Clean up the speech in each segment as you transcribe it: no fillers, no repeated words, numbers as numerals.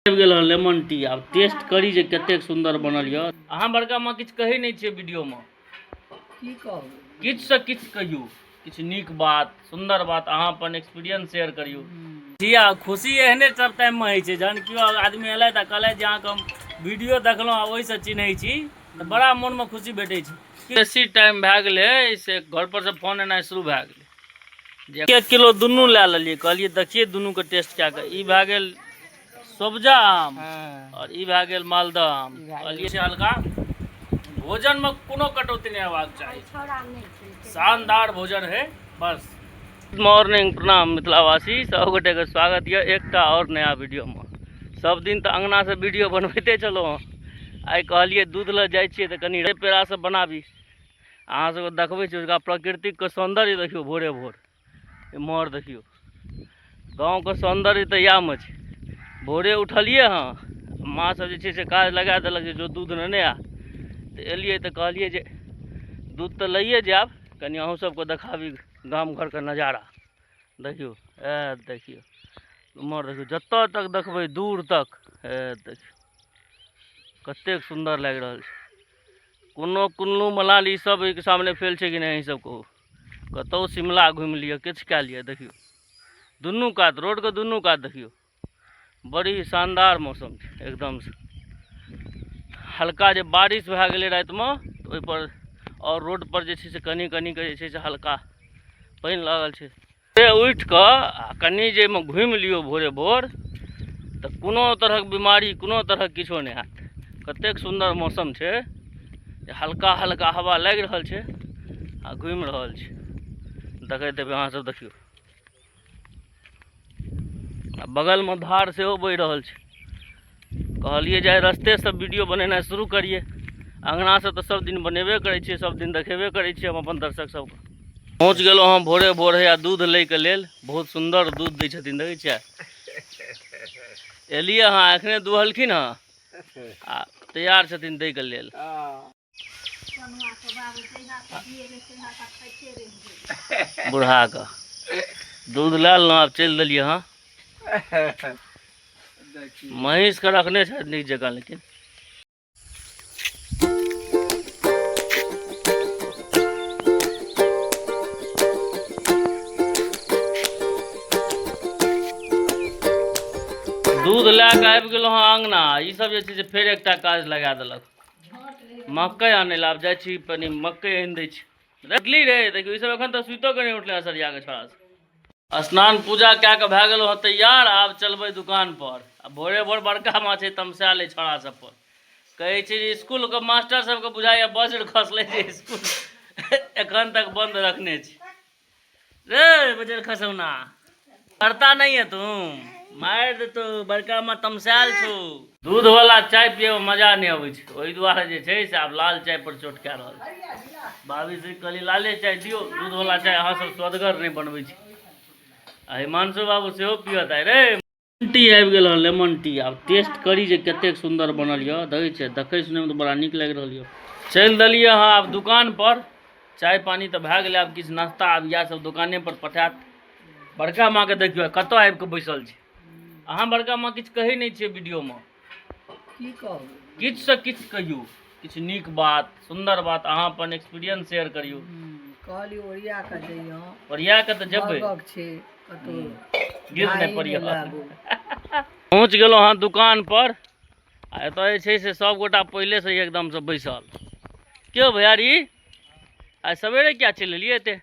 आबि गेल हँ लेमन टी। आब टेस्ट करी जे कतेक सुन्दर बनल यऽ। अहाँ बड़का माँ किछु कहै नहि छियै वीडियोमे। की कहू? किछु से किछु कहियौ, किछु नीक बात, सुन्दर बात, अहाँ अपन एक्सपीरियंस शेयर करियौ। जी आ खुशी एहने सब टाइममे होइ छै जहन केओ आदमी एलथि आ कहलथि जे अहाँके हम वीडियो देखलहुँ आ ओहिसँ चिन्है छी, तऽ बड़ा मोनमे खुशी भेटै छै। बेसी टाइम भए गेलै से घर पर से फोन एनाइ शुरू भए गेलै जे 1 किलो दुनू लए लेलियै। कहलियै देखियै दुनूके टेस्ट कए कऽ। ई भए गेल सोबजा आम और ई भए गेल मालदह आम। कहलियै छै हल्का भोजनमे कोनो कटौती नहि हेबाक चाही, शानदार भोजन है। बस मॉर्निंग, प्रणाम मिथिलावासी सब गोटेके स्वागत यऽ एकटा और नया वीडियोमे। सब दिन तऽ अङ्गनासँ वीडियो बनबैते छलहुँ हँ, आइ कहलियै दूध लऽ जाइ छियै तऽ कनि पेड़ा सब बनाबी। अहाँ सबके देखबै छी ओकरा प्रकृतिके सौन्दर्य। देखियौ भोरे भोर एम्हर देखियौ गाँवके सौन्दर्य तऽ इएहमे छै। भोरे उठलियै हँ, माँ सब जे छै से काज लगा देलक जे जो दूध नेने आ। तऽ एलियै तऽ कहलियै जे दूध तऽ लैए जायब, कनि अहूँ सबके देखाबी गाम घरके नजारा। देखियौ ए देखियौ एम्हर देखियौ, जतऽ तक देखबै दूर तक ए देखियौ कतेक सुन्दर लागि रहल छै। कोनो कुल्लू मनाली सब एहिके सामने फेल छै कि नहि? अहीं सब कहू, कतहु शिमला घुमि लिअ, किछु कए लिअ। देखियौ दुनू कात रोडके दुनू कात देखियौ, बड़ी शानदार मौसम छै एकदमसँ। हल्का जे बारिश भए गेलै रातिमे तऽ ओहिपर आओर रोडपर जे छै से कनि कनिके जे छै से हल्का पानि लागल छै। से उठि कऽ आ कनि जे एहिमे घुमि लियौ भोरे भोर तऽ कोनो तरहक बीमारी कोनो तरहक किछो नहि हैत। कतेक सुन्दर मौसम छै, हल्का हल्का हवा लागि रहल छै आ घुमि रहल छै। देखैत हेबै अहाँ सब, देखियौ आ बगलमे धार सेहो बहि रहल छै। कहलियै जे आइ रस्तेसँ वीडियो बनेनाइ शुरू करियै, अङ्गनासँ तऽ सब दिन बनेबे करै छियै, सब दिन देखेबे करै छियै हम अपन दर्शक सबके। पहुँच गेलहुँ हम भोरे भोर हैया दूध लैके लेल। बहुत सुन्दर दूध दै छथिन, देखै छियै। एलियै हँ, एखने दुहलखिन हँ आ तैयार छथिन दैके लेल। बूढ़ाके दूध लए लेलहुँ, आब चलि देलियै। हँ, महीँसके रखने छथि नीक जकाँ। लेकिन दूध लए कऽ आबि गेलहुँ हँ अङ्गना। ई सब जे छै से फेर एकटा काज लगा देलक, मकइ आनै लए। आब जाइ छी, कनि मकइ आनि दै छी। रखली रे, देखियौ ई सब एखन तऽ सुइतो कऽ नहि उठलै सरिया के छोड़ा सब। स्नान पूजा कए कऽ भए गेलहुँ हँ तैयार, आब चलबै दुकान पर। आ भोरे भोर बड़का माछ छै तमसायल अइ छोड़ा सब पर। कहै छै जे इसकुलके मास्टर सबके बुझाइए वज्र खसलै जे इसकुल एखन तक बन्द रखने छै। रे बजर खसौना करता नहीं है तुम, मारि देतौ। बड़का माँ तमसायल छौ। दूध वाला चाय पियैमे मजा नहि अबै छै, ओहि दुआरे जे छै से आब लाल चाय पर चोट कए रहल छै। भाभी से कहली लाले चाय दियौ, दूध वाला चाय अहाँ सब स्वदगर नहि बनबै छी। आ हिमांशु बाबू सेहो पियत आइ रे। टी आबि गेल हँ लेमन टी। आब टेस्ट करी जे कतेक सुन्दर बनल यऽ। देखै छियै, देखै सुनैमे तऽ बड़ा नीक लागि रहल यऽ। चलि देलियै हँ आब दुकान पर। चाय पानी तऽ भए गेलै, आब किछु नाश्ता आब इएह सब दोकाने पर पठायत। बड़का माँके देखियौ कतऽ आबि कऽ बैसल छै। अहाँ बड़का माँ किछु कहै नहि छियै वीडियोमे। की कहू? किछु से किछु कहियौ, किछु नीक बात, सुन्दर बात, अहाँ अपन एक्सपीरियंस शेयर करियौ। कहली ओरिया कऽ जइयौ। ओरिया कऽ तऽ जेबै। महगक छै, कतहु गिर नहि घाइ पड़ियौ। लागू। पहुँच गेलहुँ हँ दुकान पर आ एतऽ जे छै से सबगोटा पहिलेसँ ही एकदमसँ बैसल। क्यों भैयारी, आइ सवेरे किया चलि एलियै एते?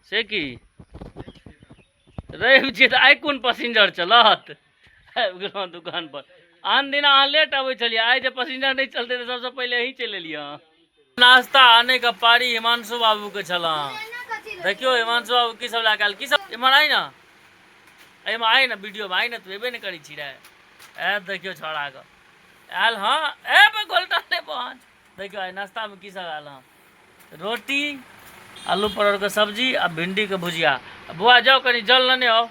से की रवि छियै तऽ आइ कोन पसिंजर चलत? आबि गेलहुँ दुकान पर। आन दिन अहाँ लेट अबै छलियै, आइ जे पसिंजर नहि चलतै तऽ सबसँ पहिले अहीं चलि एलियै अहाँ। नाश्ता आनैके पारी हिमांशु बाबूके छल। देखियौ हिमांशु बाबू की सब लए कऽ आयल, की सब। एम्हर आइ ने, एहिमे आइ ने, वीडियोमे आइ ने, तू एबे नहि करै छी रे। ए देखियौ छौड़ाके आयल हँ। ए बे गोलटा नहि पहुँच। देखियौ आइ नाश्तामे की सब आयल हँ। रोटी, आलू परोड़के सब्जी आ भिंडीके भुजिया। बौआ जाउ कनि जल लेने आउ।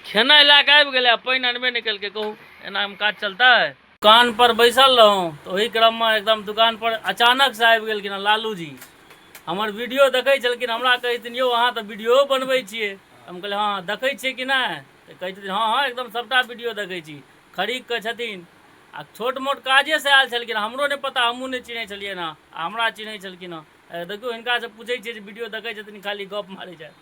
खेनाइ लए कऽ आबि गेलै आ पानि अनबे नहि केलकै। कहू एनामे काज चलतै? दुकान पर बैसल रहौं तऽ ओहि क्रममे एकदम दुकान पर अचानक से आबि गेलखिन हँ लालू जी। हमर वीडियो देखै छलखिन, हमरा कहै छथिन यौ अहाँ तऽ वीडियो बनबै छियै। हम कहलियै हँ। देखै छियै कि नहि? तऽ कहै छथिन हँ हँ एकदम सभटा वीडियो देखै छी। खरीदके छथिन आ छोट मोट काजेसँ आयल छलखिन, हमरो नहि पता, हमहूँ नहि चिन्है छलियनि हँ, आ हमरा चिन्है छलखिन हँ। देखियौ हिनकासँ पूछै छियै जे वीडियो देखै छथिन, खाली गप मारै छथि।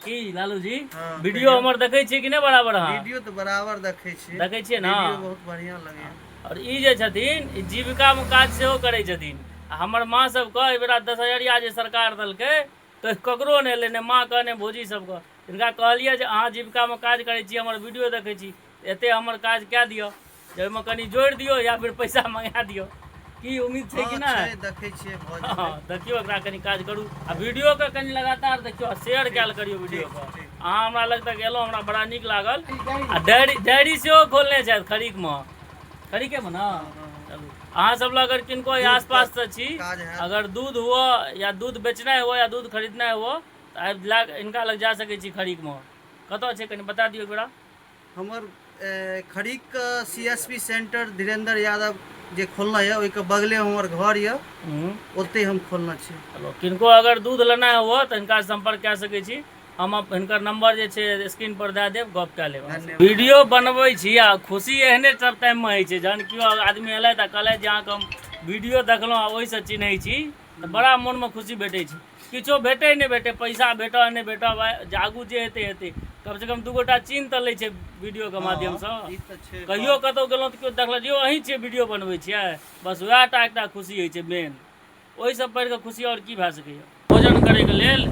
की लालू जी, हँ, वीडियो कहियौ। हमर देखै छियै कि नहि बराबर? अहाँ वीडियो तऽ बराबर देखै छियै। देखै छियै ने? वीडियो बहुत बढ़िया लगैया। और ई जे छथिन ई जीविकामे काज सेहो करै छथिन। आ हमर माँ सबके एहि बेरा 10 हजरिया जे सरकार देलकै तऽ ककरो नहि एलै, नहि माँके नहि भौजी सबके। हिनका कहलियै जे अहाँ जीविकामे काज करै छी, हमर वीडियो देखै छी, एते हमर काज कए दिअ जे ओहिमे कनि जोड़ि दियौ या फिर पैसा मंगा दियौ। की उम्मीद छै कि हँ नहि? छै, देखै छियै, भऽ जेतै। हँ, देखियौ एकरा कनि काज करू आ वीडियोके कनि लगातार देखियौ आ शेयर कयल करियौ वीडियोके। ठीक। अहाँ हमरा लग तक एलहुँ, हमरा बड़ा नीक लागल। आ डायरी डायरी सेहो खोलने छथि खरीकमे, खरीकेमे ने? चलू, अहाँ सब लग अगर किनको दूध आसपास से छी, काज हैत। अगर दूध हुअ या दूध बेचनाइ हुअ या दूध खरीदनाइ हुअ तऽ आबि लए हिनका लग जा सकै छी। खरीकमे कतऽ छै, कनि बता दियौ एक बेरा। हमर खरीकके CSP centre Dhirendra Yadav जे खोलने यऽ, ओहिके बगले हमर घर यऽ, ओतहि हम खोलने छी। चलो, किनको अगर दूध लेनाइ हुअ तऽ हिनका संपर्क कए सकै छी। हम हिनकर नंबर जे छै स्क्रीन पर दए देब, गप कए लेब। धन्यवाद। वीडियो बनबै छी आ खुशी एहने सब टाइममे होइ छै जहन केओ आदमी एलथि आ कहलथि जे अहाँके हम वीडियो देखलहुँ आ ओहिसँ चिन्है छी, तऽ बड़ा मोनमे खुशी भेटै छै। किछो भेटै नहि भेटै, पैसा भेटऽ नहि भेटऽ, जे आगू जे हेतै हेतै, कमसँ कम दू गोटा चिन्ह तऽ लै छै वीडियोके माध्यमसँ। ई तऽ छै। कहियो कतहु गेलहुँ तऽ केओ देखलक, यौ अहीं छियै वीडियो बनबै छियै, बस उएह टा एकटा खुशी होइ छै मेन। ओहिसँ बढ़ि कऽ खुशी आओर की भए सकैए? भोजन करैके लेल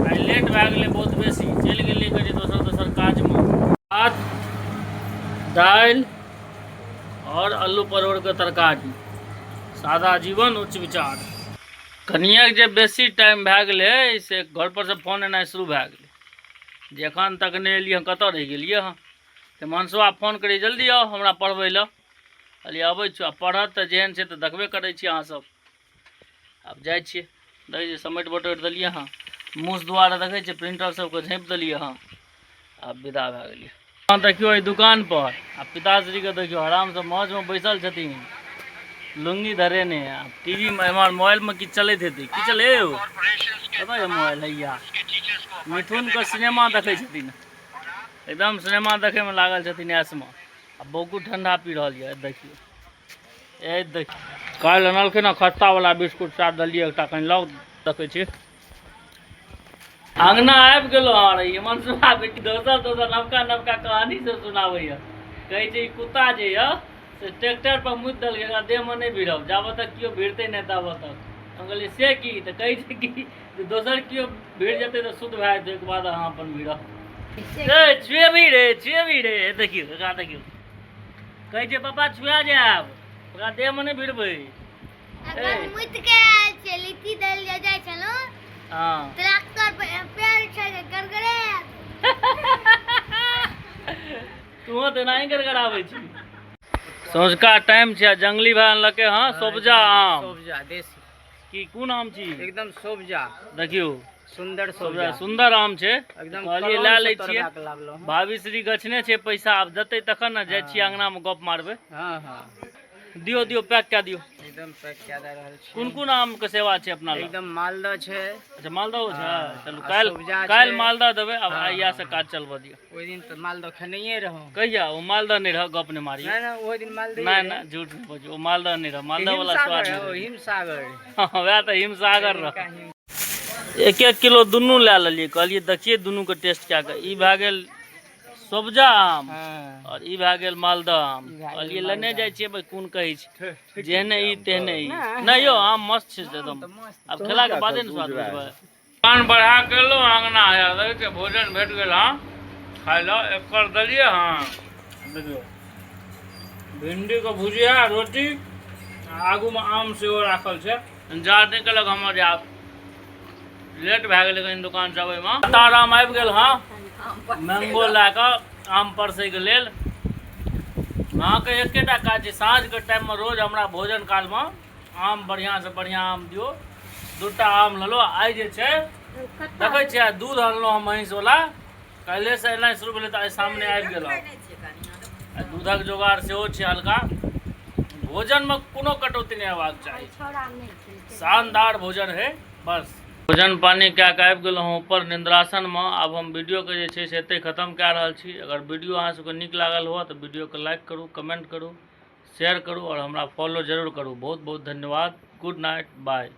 आइ लेट भए गेलै बहुत बेसी, चलि गेलियै कनि दोसर दोसर काजमे। भात, दालि आओर आलू परोड़के तरकारी, सादा जीवन उच्च विचार। कनिएक जे बेसी टाइम भए गेलै से घर पर से फोन एनाइ शुरू भए गेलै जे एखन तक नहि एलियै हँ, कतऽ रहि गेलियै हँ। तऽ मनसुआ फोन करी, जल्दी आउ हमरा पढ़बै लए। कहलियै अबै छी। आ पढ़त तऽ जेहन छै तऽ देखबे करै छी अहाँसभ। आब जाइ छियै, देखै छियै समेट बटोरि देलियै हँ, मूस दुआरे देखै छियै प्रिंटर सबके झाँपि देलियै हँ, आब विदा भए गेलियै। अहाँ देखियौ एहि दुकान पर आ पिताश्रीके देखियौ, आरामसँ मौजमे बैसल छथिन लुंगी धरेने, आ टीवी मे एम्हर मोबाइलमे किछु चलैत हेतै। की चलै यौ? कतऽ यऽ मोबाइल? हैया मिथुनके सिनेमा देखै छथिन, एकदम सिनेमा देखैमे लागल छथिन ऐशमे। आ बौकू ठंडा पी रहल यऽ। देखियौ, ए देखियौ, काल्हि अनलखिन हँ खस्तावला बिस्कुट, साथ देलियै एकटा, कनि लऽ देखै छी। अंगना आबि गेलहुँ हँ। ई मनसुआ बेटी दोसर दोसर नवका नवका कहानी सब सुनाबैया। कहै छै ई कुत्ता जे यऽ से ट्रैक्टर पर मुति देलकै, एकरा देहमे नहि भिड़ब जाबत तक केओ भिड़तै नहि ताबत तक। हम कहलियै से की? तऽ कहै छै कि जे दोसर केओ भिड़ जेतै तऽ शुद्ध भए जेतै, ओहिके बाद अहाँ अपन भिड़ब। ए छुएबी रे, छुएबी रे, देखियौ एकरा, देखियौ, कहै छै पापा छुआ जायब, ओकरा देहमे नहि भिड़बै। अखन मुति के आयल छै, लिट्टी देल जे जाइ छलहुँ। ट्रैक्टर पर पैर छै गड़गड़े। तूहो तऽ एनाही गड़गड़ाबै छी। सौंझका टाइम छै आ जंगली भाय अनलकै हँ सोबजा आम। सोबजा देसी। की कोन आम छी? एकदम सोबजा। देखियौ सुंदर सोबजा, सोबजा, सुंदर आम छै एकदम। कहलियै कलम लए से लै छियै। तोड़बा के लाबलहुँ हँ। भाभी श्री गछने छै पैसा, आब देतै तखन ने जाइ छियै अंगनामे गप मारबै। हँ हँ दियौ दियौ, पैक कए दियौ। एकदम पैक कए दए रहल छी। कोन कोन आम के सेवा छै अपना लग? एकदम मालदह छै। अच्छा, मालदहो छै? हँ, चलू, आ काल्हि सोबजा काल्हि छै। मालदह देबै आब। हँ, आइ इएह से हँ, काज चलबऽ दियौ। ओहि दिन तऽ मालदह खेनैये रहौं। कहिया? ओ मालदह नहि रह, गप नहि मारियौ। नहि नहि, ओहि दिन मालदह। नहि नहि, झूठ नहि बजू, ओ मालदह नहि रह, मालदह वाला स्वाद हिमसागर नहि ओ रहै। हिमसागर। हँ, वएह तऽ हिमसागर रह। हिनका हिम एक एक किलो दुनू लए लेलियै, कहलियै देखियै दुनूके टेस्ट कए कऽ। ई भए गेल सोबजा आम हँ और ई भए गेल मालदह आम। ई भए गेल कहलियै लेने मालदह। जाइ छियै भाइ, कोन कहै छै, जेहने ई तेहने ई। नहि यौ, आम मस्त छै एकदम। तऽ मस्त। आब खेलाके बादे ने स्वाद बुझबै। पान बढ़ा के एलहुँ अङ्गना, आया देखै छियै भोजन भेट गेल हँ खाइ लए। एकर देलियै हँ, देखियौ भिंडीके भुजिया, रोटी, आ आगूमे आम सेहो राखल छै। इंतजार नहि केलक हमर जे आब लेट भए गेलै कनि दोकान से अबैमे। सीताराम आबि गेल हँ मैंगो लए कऽ आम परसैके लेल। अहाँके एकेटा काज छै, साँझके टाइममे रोज हमरा भोजन कालमे आम बढ़िआँसँ बढ़िआँ आम दियौ। दूटा आम लेलहुँ। आइ जे छै देखै छियै, आइ दूध अनलहुँ हम महीँसवला, काल्हिएसँ एनाइ शुरू भेलै तऽ आइ सामने आबि गेल। आइ दूधक जोगाड़ सेहो छै हल्का। भोजनमे कोनो कटौती नहि हेबाक चाही, शानदार भोजन है बस। भोजन पानी कए कऽ आबि गेलहुँ ऊपर निद्रासनमे। आब हम वीडियोके जे छै से एतहि खतम कए रहल छी। अगर वीडियो अहाँ सबके नीक लागल हुए तऽ वीडियोके लाइक करू, कमेंट करू, शेयर करू आओर हमरा फॉलो जरूर करू। बहुत बहुत धन्यवाद। Good night, bye.